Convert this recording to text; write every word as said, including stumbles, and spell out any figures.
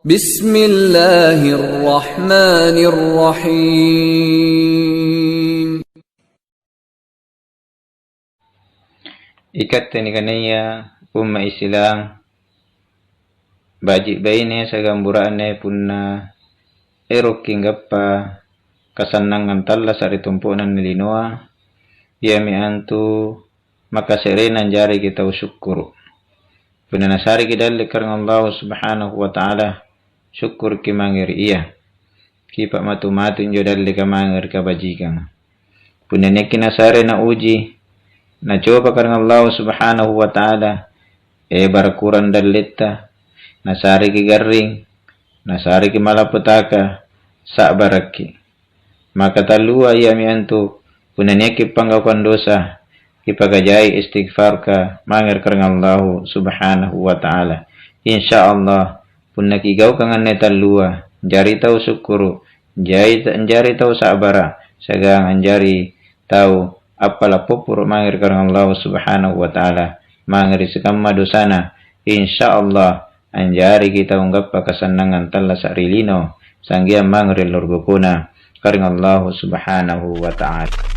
Bismillahirrahmanirrahim. Ikatte nikanaya umma' Islam, baji' baine siagang bura'ne, punna erokki' anggappa kasannangang tallasa' ri tompo'na anne linoa, iami antu makase'rena anjariki tau sukkuru'. Punna nasareki' dalle' Karaeng Allahu Subhanahu wa Ta'ala, sukkuruki' mange ri Ia. Kipa'matu-matu injo dalleka mange ri kabajikanga. Punna niakki nasare nauji, nacoba Karaeng Allahu Subhanahu wa Ta'ala, ebara' kurang dalletta, nasareki' garring, nasareki' malapetaka, sa'barakki'. Maka tallua iami antu, punna niakki panggaukang dosa, kipakajai istighfarka mange ri Karaeng Allahu Subhanahu wa Ta'ala. Insya Allah, punna kigaukang anne tallua, jari tau sukkuru', jai-, anjari tau sa'bara', siagang anjari tau appala' popporo' mange ri Karaeng Allahu Subhanahu wa Ta'ala, mange ri sikamma dosana. Insya Allah, anjariki' tau anggappa kasannangang tallasa' ri lino, sanggeang mange ri lorokona Karaeng Allahu Subhanahu wa Ta'ala.